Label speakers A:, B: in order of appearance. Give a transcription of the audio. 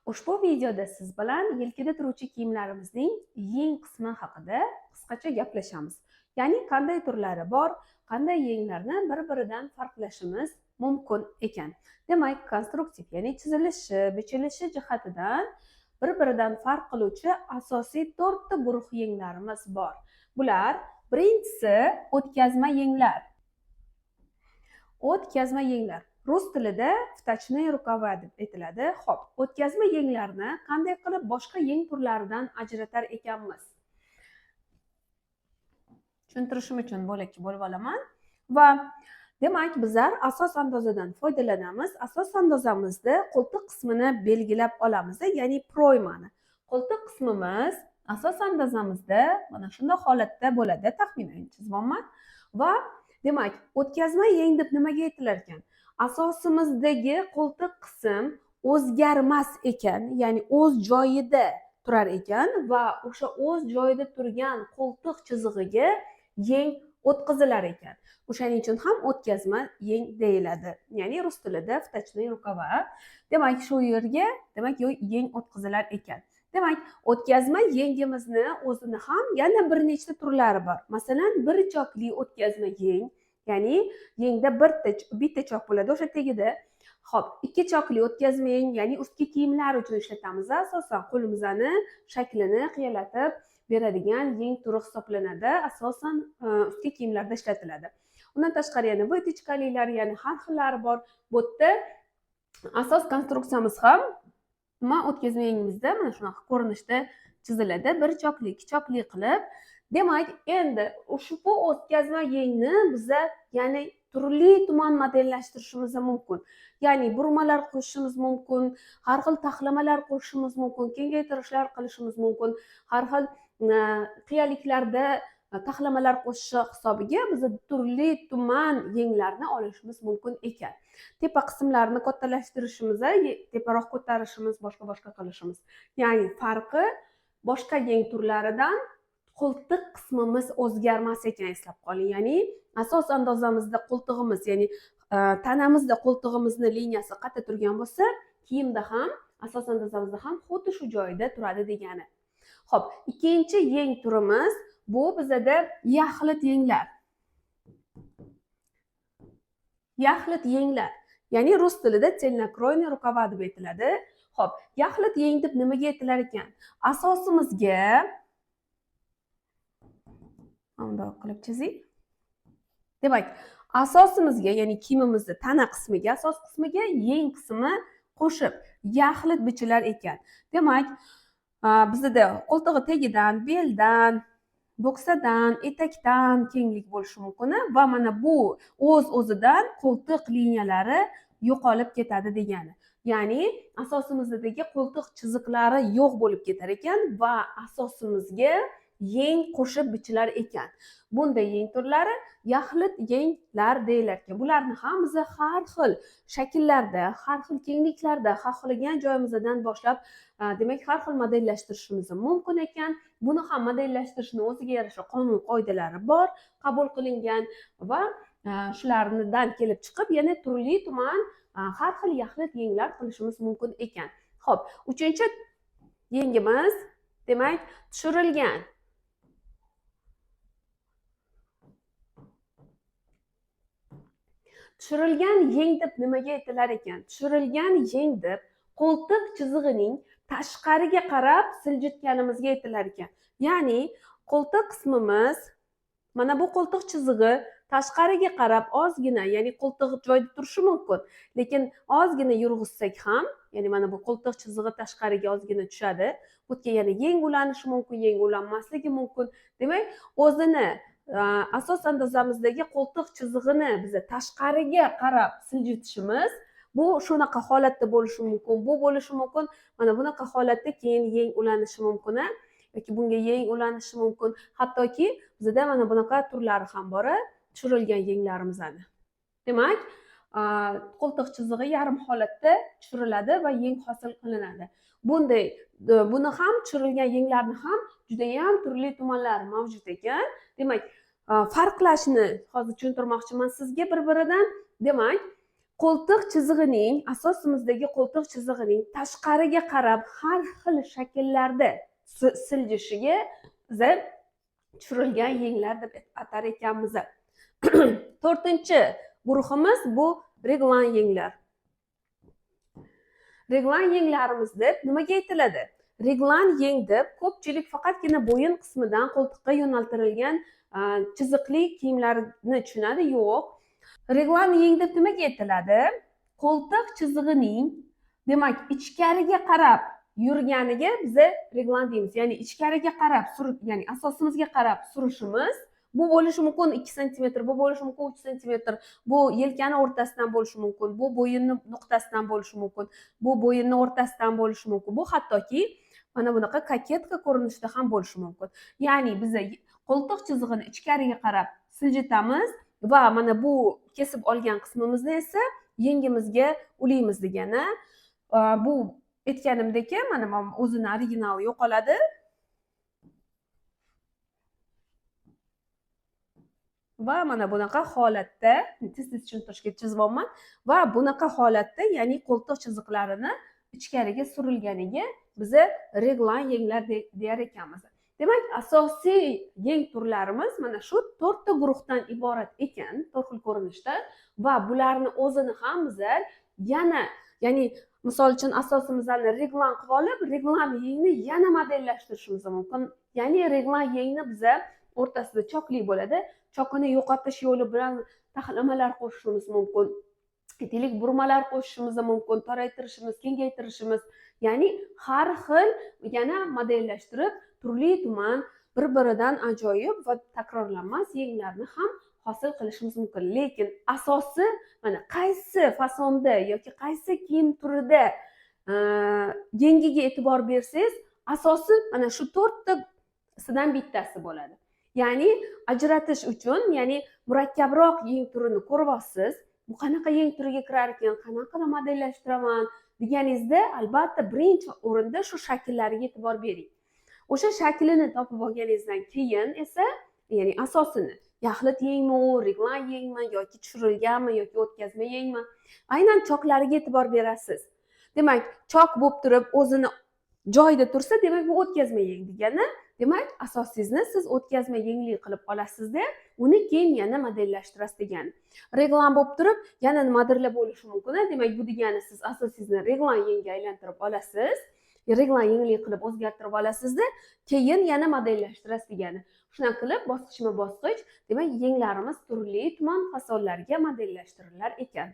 A: Ushbu videoda siz bilan yelkada turuvchi kiyimlarimizning yeng qismi haqida qisqacha gaplashamiz. Ya'ni qanday turlari bor, qanday yenglarni bir-biridan farqlashimiz mumkin ekan. Demak, konstruktiv, ya'ni chizilishi, bichilishi jihatidan bir-biridan farq qiluvchi asosiy 4 ta guruh yenglarimiz bor. Bular: birinchisi o'tkazma yenglar. O'tkazma yenglar. Rus tilida вточные рукава deb aytiladi. Xo'p, o'tkazma yenglarni qanday qilib boshqa yeng turlaridan ajratar ekanmiz? Tushuntirishim uchun bo'lakcha bo'lib olaman. Va demak, bizlar asos andozadan foydalanamiz. Asos andozamizda qo'ltiq qismini belgilab olamiz, ya'ni proymani. Qo'ltiq qismimiz asos andozamizda mana shunday holatda bo'ladi, taxminan chizyapman. Va demak, o'tkazma yeng deb nimaga aytilar ekan? Asosimizdagi qo'ltiq qism o'zgarmas ekan, ya'ni o'z joyida turar ekan va o'sha o'z joyida turgan qo'ltiq chizig'iga yeng o'tkazilar ekan. O'shaning uchun ham o'tkazma yeng deyiladi. Ya'ni rus tilida вточные рукава. Demak, shu yerga demak yeng o'tkazilar ekan. Demak, o'tkazma yengimizni o'zini ham yana bir nechta turlari bor. Masalan, bir chokli o'tkazma yeng, ya'ni yengda bitta chok bo'ladi o'sha tagida. Xo'p, ikki chokli o'tkazma yeng, ya'ni ustki kiyimlar uchun ishlatamiz, asosan qo'limizni shaklini qiyalatib beradigan yeng turi hisoblanadi, asosan ustki kiyimlarda ishlatiladi. Undan tashqari yana vitochkalilar, ya'ni har xillari bor. Bu yerda asos konstruksiyamiz ham nima o'tkazma yengimizda mana shunaqa ko'rinishda chiziladi, bir chokli, ikki chokli qilib. Demak, endi ushbu o'tkazma yengni biza ya'ni turli tuman modellashtirishimiz mumkin. Ya'ni burmalar qo'shishimiz mumkin, har xil taxlamalar qo'shishimiz mumkin, kengaytirishlar qilishimiz mumkin, har xil qiyaliklarda taxlamalar qo'shishi hisobiga biz turli tuman yenglarni olishimiz mumkin ekan. Tepa qismlarini kattalashtirishimiz, teparoq ko'tarishimiz, boshqa qilishimiz. Ya'ni farqi boshqa yeng turlaridan qo'ltiq qismimiz o'zgarmas ekan, eslab qoling. Ya'ni asos andozamizda qo'ltig'imiz, ya'ni tanamizda qo'ltig'imizni liniyasi qayerda turgan bo'lsa, kiyimda ham asos andozamizda ham xuddi shu joyda turadi degani. Xo'p, ikkinchi yeng turimiz bu bizada yaxlit yenglar. Yaxlit yenglar, ya'ni rus tilida цельнокроенный рукава deb aytiladi. Xo'p, yaxlit yeng deb nimaga aytilar ekan? Asosimizga bundoq qilib chizing. Demak, asosimizga, ya'ni kiyimimizni tana qismiga, asos qismiga yeng qismi qo'shib yaxlit bichilar ekan. Demak, bizda qo'ltig'i tagidan, beldan, bo'ksadan, etakdan kenglik bo'lishi mumkin va mana bu o'z-o'zidan qo'ltiq liniyalari yo'qolib ketadi degani. Ya'ni asosimizdagi qo'ltiq chiziqlari yo'q bo'lib ketar ekan va asosimizga yeng qo'shib bichilar ekan. Bunday yeng turlari yaxlit yenglar deyilar ekan. Bularni ham biz har xil shakllarda, har xil kengliklarda, xohlagan joyimizdan boshlab, demak, har xil modellashtirishimiz mumkin ekan. Buni ham modellashtirishni o'ziga yarasha qonun qoidalari bor, qabul qilingan va shulardan kelib chiqib yana turli tuman har xil yaxlit yenglar qilishimiz mumkin ekan. Xo'p, uchinchi yengimiz demak tushirilgan. Tushirilgan yeng deb nimaga aytilar ekan? Tushirilgan yeng deb qo'ltiq chizig'ining tashqariga qarab siljitganimizga aytilar ekan. Ya'ni qo'ltiq qismimiz, mana bu qo'ltiq chizig'i tashqariga qarab ozgina, ya'ni qo'ltiq joyida turishi mumkin, lekin ozgina yurg'izsak ham, ya'ni mana bu qo'ltiq chizig'i tashqariga ozgina tushadi. Bu yerga yana yeng ulanishi mumkin, yeng ulanmasligi mumkin. Demak, o'zini asos andozamizdagi qo'ltiq chizig'ini biz tashqariga qarab siljitishimiz, bu shunaqa holatda bo'lishi mumkin, bu bo'lishi mumkin, mana bunaqa holatda keyin yeng ulanishi mumkin, yoki bunga yeng ulanishi mumkin. Hattoki bizda mana bunaqa turlari ham bor, tushirilgan yenglarimizni. Demak, qo'ltiq chizig'i yarim holatda tushiriladi va yeng hosil qilinadi. Bunday buni ham tushirilgan yenglarni ham juda ham turli tumanlari mavjud ekan. Demak, farqlashni hozir tushuntirmoqchiman sizga bir-biridan. Demak, Qo'ltiq chizig'ining, asosimizdagi qo'ltiq chizig'ining tashqariga qarab har xil shakllarda siljishiga biza tushirilgan yenglar deb atar ekanmiz. To'rtinchi guruhimiz bu reglan yenglar. Reglan yenglarimiz deb nimaga aytiladi? Reglan yeng deb ko'pchilik faqatgina bo'yin qismidan qo'ltiqqa yo'naltirilgan chiziqli kiyimlarni tushunadi. Yo'q. Reglan yeng deb nimaga aytiladi? Qo'ltiq chizig'ining, demak, ichkariga qarab yurganiga biza reglan deymiz. Ya'ni ichkariga qarab ya'ni asosimizga qarab surishimiz, bu bo'lishi mumkin 2 santimetr, bu bo'lishi mumkin 3 santimetr, bu yelkani o'rtasidan bo'lishi mumkin, bu bo'yinni nuqtasidan bo'lishi mumkin, bu bo'yinni o'rtasidan bo'lishi mumkin, bu hattoki mana bunaqa koketka ko'rinishida ham bo'lishi mumkin. Ya'ni biza qo'ltiq chizig'ini ichkariga qarab siljitamiz va mana bu kesib olgan qismimizni esa yengimizga ulaymiz degani. Bu aytganimdek, mana o'zini originali yo'qoladi. Va mana bunaqa holatda tez-tez tushuntirishga chizyapman. Va bunaqa holatda, ya'ni qo'ltiq chiziqlarini ichkariga surilganiga biza reglan yenglar deyar ekanmiz. Demak, asosiy yeng turlarimiz mana shu 4 ta guruhdan iborat ekan, 4 xil ko'rinishda va bularni o'zini ham biza yana, ya'ni misol uchun asosimizni reglan qilib olib, reglan yengni yana modellashtirishimiz mumkin. Ya'ni reglan yengni biza o'rtasida chokli bo'ladi. Chokini yo'qotish yo'li bilan taxlamalar qo'shishimiz mumkin. Aytaylik, burmalar qo'shishimiz mumkin, toraytirishimiz, kengaytirishimiz, ya'ni har xil yana modellashtirib turli tuman bir-biridan ajoyib va takrorlanmas yenglarni ham hosil qilishimiz mumkin. Lekin asosi mana qaysi fasonda yoki qaysi kiyim turida yengiga e'tibor bersangiz, asosi mana shu 4 tasidan bittasi bo'ladi. Ya'ni ajratish uchun, ya'ni murakkabroq yeng turini ko'ryapsiz, bu qanaqa yeng turiga kirar ekan, qanaqa qilib modellashtiraman deganingizda, albatta birinchi o'rinda shu shakllariga e'tibor bering. O'sha shaklini topib olganingizdan keyin esa, ya'ni asosini, yaxlit yengmi u, reglan yengmi yoki tushirilganmi yoki o'tkazma yengmi, aynan choklariga e'tibor berasiz. Demak, chok bo'lib turib o'zini joyida tursa, demak bu o'tkazma yeng degani. Demak, asosingizni siz o'tkazma yengli qilib olasizda, uni keyin yana modellashtirasiz degani. Reglan bo'lib turib, yana nimadirlar bo'lishi mumkin. Demak, bu degani siz asosingizni reglan yengga aylantirib olasiz, reglan yengli qilib o'zgartirib olasizda, keyin yana modellashtirasiz degani. Shunaqa qilib bosqichma-bosqich, demak, yenglarimiz turli tuman fasonlarga modellashtirilar ekan.